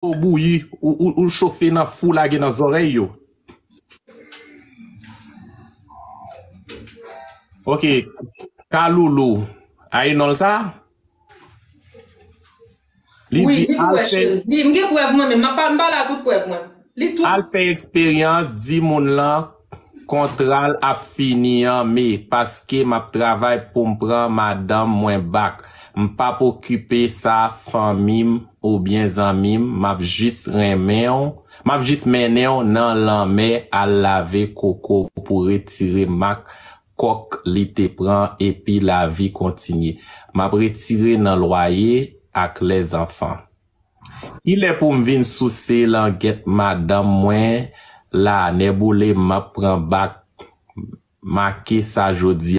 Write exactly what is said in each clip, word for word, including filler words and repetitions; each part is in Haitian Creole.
bouyi, ou, ou, ou chofe nan fou lage nan zòrèy yo. Ok, Kaloulou, a e non l sa? Li Wi, di li pou al wè fè cheri. Li, m gen prèv mwen menm, m ap pa, m pale a tout prèv mwen. Li tou. Al fè eksperyans, di moun lan kontra l ap fini an me, paske m ap travay pou m pran madanm mwen back. M p ap okipe sa fanmi m oubyen zanmi m, m ap jis renmen w, m ap jis mennen w nan lanmè al lave koko pou retire mak kòk li te pran epi lavi kontinye. M ap retire nan lwaye ak lèzanfan. Kilè pou m vin souse langèt madanm mwen la, nèboule m ap pran bak make sa jodi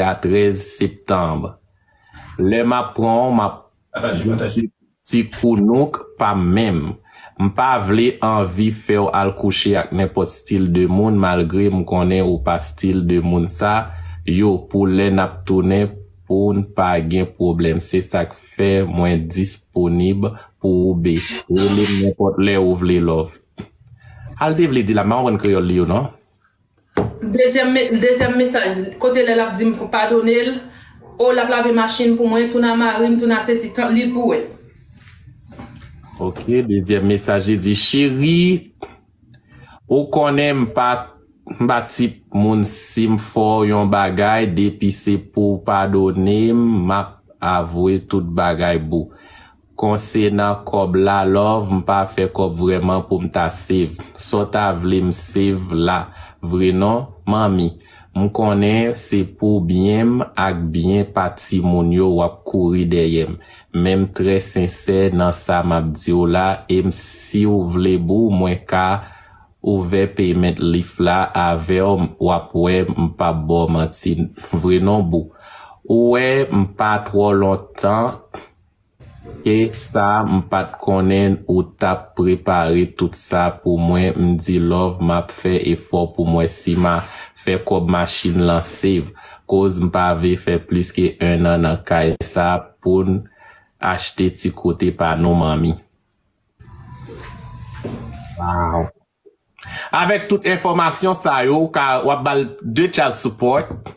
a trèz septanm. Lè m ap pran w, m ap Pataje, pataje. Ti kounouk pa m menm. M pa vle anvi fè w al kouche ak nenpòt stil de moun, malgre m konnen ou pa stil de moun sa yo, pou lè n ap tounen, pou n pa gen pwoblèm. Se sa k fè mwen disponib pou ou, be. Rele m nenpòt lè ou vle, love. Al te vle di la, m pa konprann kreyòl li yo, non. Dezyèm me-, dezyèm mesaj, kote lè l ap di m pou padone l, o, l ap lave machin pou mwen, tounen a mari m, tounen a sesi, tan, li pou wè. Ok, dezyèm mesaj, li di, cheri, ou konnen m pa, m pa tip moun si m fè w yon bagay, depi se pou w padone m, m ap avwe tout bagay, boo. Konsènan kòb la, love, m pa fè kòb vrèman pou m ta save. Sa w ta vle m save la, vre non, manmi? M konnen se pou byen m ak byen pa timoun yo w ap kouri dèyè m. Men m trè sensè nan sa m ap di w la, e m, si w vle, boo, mwen ka ouvè payment list la avè w, w ap wè m p ap ba w manti. Vre non, boo. Ou wè, m pa twò lontan ke sa, m pa t konnen ou t ap prepare tout sa pou mwen. M di, love, m ap fè efò pou m wè si m a fè kòb machin lan save, koz m pa vle fè plis ke ennan nan kay sa pou n achte ti kote pa nou, manmi. Wow. Avèk tout enfòmasyon sa yo, ou ka, w ap ba l de child support.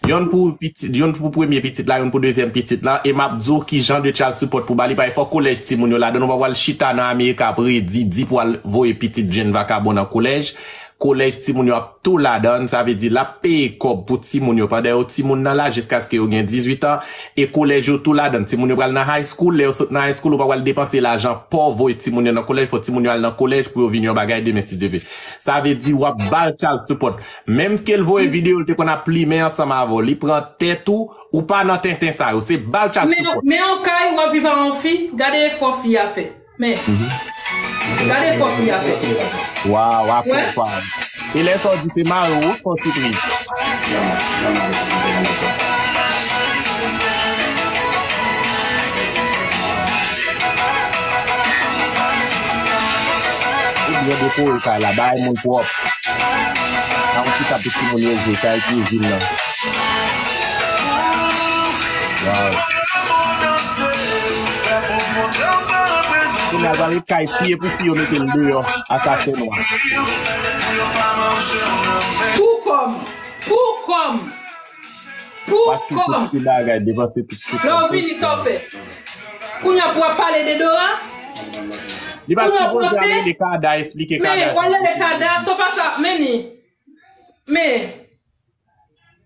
Yonn pou pitit, yonn pou premye pitit la, yonn pou dezyèm pitit la. E m ap di w ki jan de child support pou ba li. Paske fòk kolèj timoun yo ladan. Ou pa pral chita nan Amerik ap redi, di pou al voye pitit jèn vakabon nan kolèj. Kolèj timoun yo ap tou ladan. Sa vle di l ap peye kòb pou timoun yo pandan yo timoun nan la jiskaske yo gen dizuit an. E kolèj yo tou ladan. Timoun yo pral nan high school. Lè yo sot nan high school, ou pa pral depanse lajan pa w voye timoun yo nan kolèj. Fò timoun yo al nan kolèj pou yo vin yon bagay demen, si Dye vle. Sa vle di w ap ba l child support. Menm ke l voye videyo, l te konn ap plimen ansanm avè w. Li pran tèt ou, ou pa nan tenten sa yo. Se ba l child support. Men yon kay, w ap viv a yon fi, gade efò fi a fè. Men, gade efò fi a fè. Waw, akonpay. E lè sa w di se mari w, fò sipriz. Ou byen dekore kay la, bay moun pwòp. Nan yon ti kay pou timoun yo jwe, kay kwizin nan. Waw. Kounye a, l pral ret kay fi, e pou fi yo mete l deyò, asasen nwa. Pou kòm, pou kòm. Pou kòm. Tout ti bagay, devanse tout ti. Lè w vini, sa w fè? Kounye a pou w ap pale de Dora? Li pa sipoze al rele Kada, esplike Kada. Men, w al rele Kada, sofa sa, men ni. Men.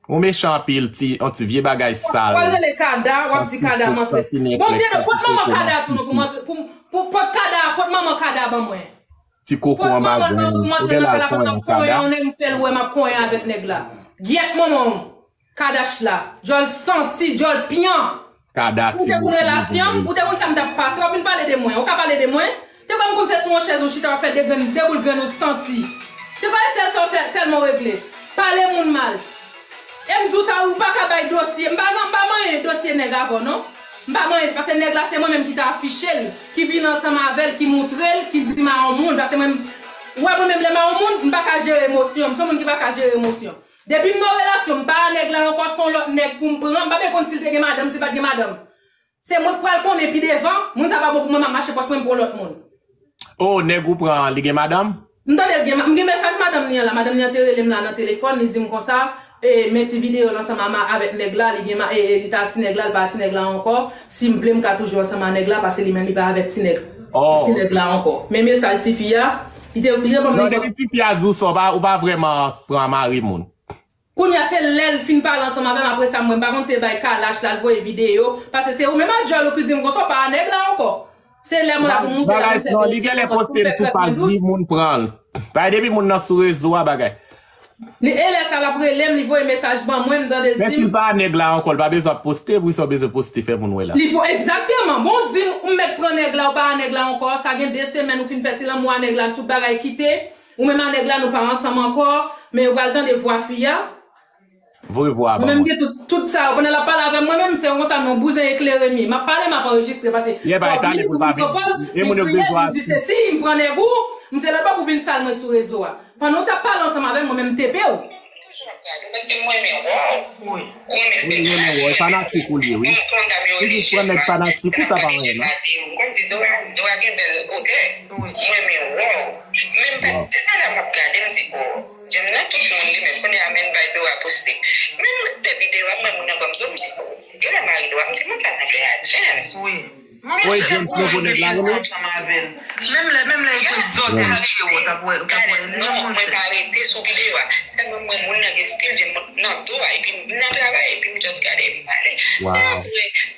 Ou mechan anpil, ti, yon ti vye bagay sal. W al rele Kada, w ap di Kada, m antre. Bon, m te di, pot manman Kada tou non, pou m antre, pou, pou, pot Kada, pot manman Kada ban mwen. Ti koko anba grenn. Ou genlè al konyen Kada. Yon nèg m fè l wè m ap konyen avèk nèg la. Gyèt manman w. Kadash la. Djòl santi, djòl pyan. Kada ti. Ou te konn relasyon m, ou te konn sa m t ap pase, w ap vin pale de mwen. Ou ka pale de mwen? Te kwè m konn se sou yon chèz ou chita w ap fè de grenn, de boul grenn ou santi. Te kwè e sèl sa w sèl, sèlman w regle. Pale moun mal. E m di w sa, ou pa ka bay dosye. M pa, m pa manyen dosye nèg avè w, non. M pa manyen, paske nèg la se mwen menm ki te afiche l, ki vin ansanm avè l, ki moutre l, ki di m a yon moun. Paske mwen, ou wè mwen menm lè m a yon moun, m pa ka jere emosyon m. Se yon moun ki pa ka jere emosyon. Depi m nan relasyon, m pa a nèg la ankò, se yon lòt nèg pou m pran. M pa byen konn si l te gen madanm, si l pa t gen madanm. Se mwen k pral konnen pi devan, moun sa pa bon pou mwen, m ap mache pòs mwen, m pran lòt moun. Oh, nèg ou pran, li gen madanm? M tande l gen, m gen mesaj madanm li an la. Madanm li an te rele m la nan telefòn, li di m konsa, e, men ti videyo l ansanm a ma-, avèk nèg la, li gen ma-, e, e, li ta ti nèg la, li pa ti nèg la ankò. Si m vle, m ka toujou ansanm a nèg la, paske li menm li pa avèk ti nèg, oh, ti nèg la ankò. Men mesaj tifi a, li te, li te ban m. Non, depi tifi a di w sa, ou pa, ou pa vrèman pran mari moun. Kounye a, se lè l fin pale ansanm avè m, apre sa, mwen, m pa konn se bay kalach la, l voye videyo, paske se ou menm ak djòl ou ki di m konsa, w pa a nèg la ankò. Se lè mwen la pou moute la, bagay, non, li genlè poste l sou paj li, moun pran l. Bagay, depi moun nan sou rezo a, bagay. Li, e lè sa, l ap rele m, li voye mesaj ban mwen, m tande l di m. Men si l pa a nèg la ankò, l pa bezwen ap poste, poukisa w bezwen poste, fè moun wè la? Li pou, egzakteman. Bon, w di m, ou mèt pran nèg la, ou pa a nèg la ankò, sa gen de semèn ou fin fè ti lanmou a nèg la, tout bagay kite. Ou menm a nèg la, nou pa ansanm ankò, men yo pral tande vwa fi a. Voye vwa a ban mwen. Mwen menm, m gen tout, tout sa yo. Pandan l ap pale avè m, mwen menm, se yon konsa, non, bouzen eklere m ye. M ap pale, m ap anrejistre, paske fòk li di pou m pran pòz, li kriye, li di sesi, m pran nèg ou, m se lòt bò pou vin sal mwen sou rezo a. Pandan w t ap pale ansanm avè m, mwen menm, m tepe w. Mwen renmen wè w. Wi, renmen wè w. Fanatik ou li ye, wi. Toujou pran nèg fanatik ou, sa pa anyen, non? M konn di Dora, Dora gen bèl otè. Mwen renmen wè w. Men m te, te talè m ap gade, m di, oh, Jem nan tout moun li menm, kounye a men bay Dora poste. Men m te videyo a, m wè moun nan ban m do, m di, oh, genlè mari Dora, m di, moun sa nan fè a James. Wi. Woy, James, nouvo nèg la, rele. Menm lè, menm lè yo te zòt, yo te wè, w t ap wè, w t ap wè, li menm moun. Mwen pa rete sou videyo a. Sèlman mwen, moun nan gen stil, Jem nan do a, epi m nan travay, epi m just gade, m pale. Se apre,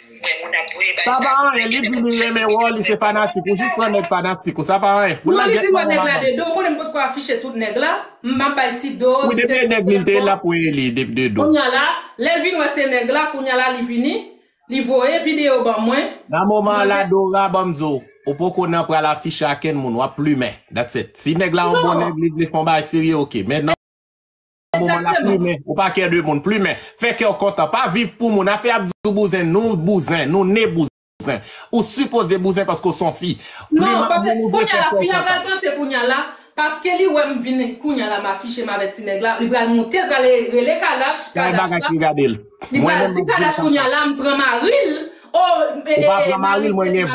Sa pa anyen, li di li renmen wè w, li se fanatik ou, jis pran nèg fanatik ou, sa pa anyen. Non, li di wè nèg la de do, ou konnen m potko afiche tout nèg la, m ap bay ti do. Wi, depi e nèg li te la pou e li, depi de do. Kounye a la, lè l vin wè se nèg la, kounye a la li vini, li voye videyo ban mwen. Nan moman an la, Dora, ban m di w, ou poko nan pral afiche a kenn moun, w ap plimen, that's it. Si nèg la yon bon nèg, li vle fè yon bagay serye, oke. Men nan moman la, plimen, ou pa kè de moun, plimen. Fè kè w kontan, pa viv pou moun. Afè ap di w bouzen, nou bouzen, nou ne bouzen. Ou sipoze bouzen paske w se yon fi. Non, paske kounye a la, fi a pral panse kounye a la, paske li wè m vin kounye a la, m afiche m avèk ti nèg la, li pral moute, li pral rele Kalash, Kalash la. Li pral di Kalash kounye a la, m pran mari l. Oh, ou pa pran mari l, mwen gen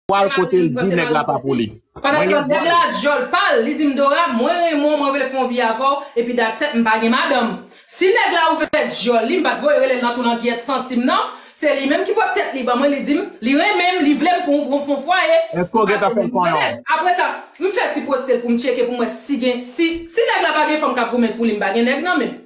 vwal kote l di nèg la pa pou li. Pandan se tan, nèg la djòl pa l, li di m, Dora, mwen renmen w, mwen vle fè yon vi avè w, epi that's it, m pa gen madanm. Si nèg la ouvè djòl li, m pa t voye rele l nan tou langyèt santi m nan, se li menm ki pot tèt li ban mwen, li di m, li renmen m, li vle m pou m fè yon fwaye. Èske w gentan fè l konnen? Apre sa, m fè ti poste l pou m tcheke pou m wè si gen, si, si nèg la pa gen fanm k ap goumen pou li, m pa gen nèg nan men m.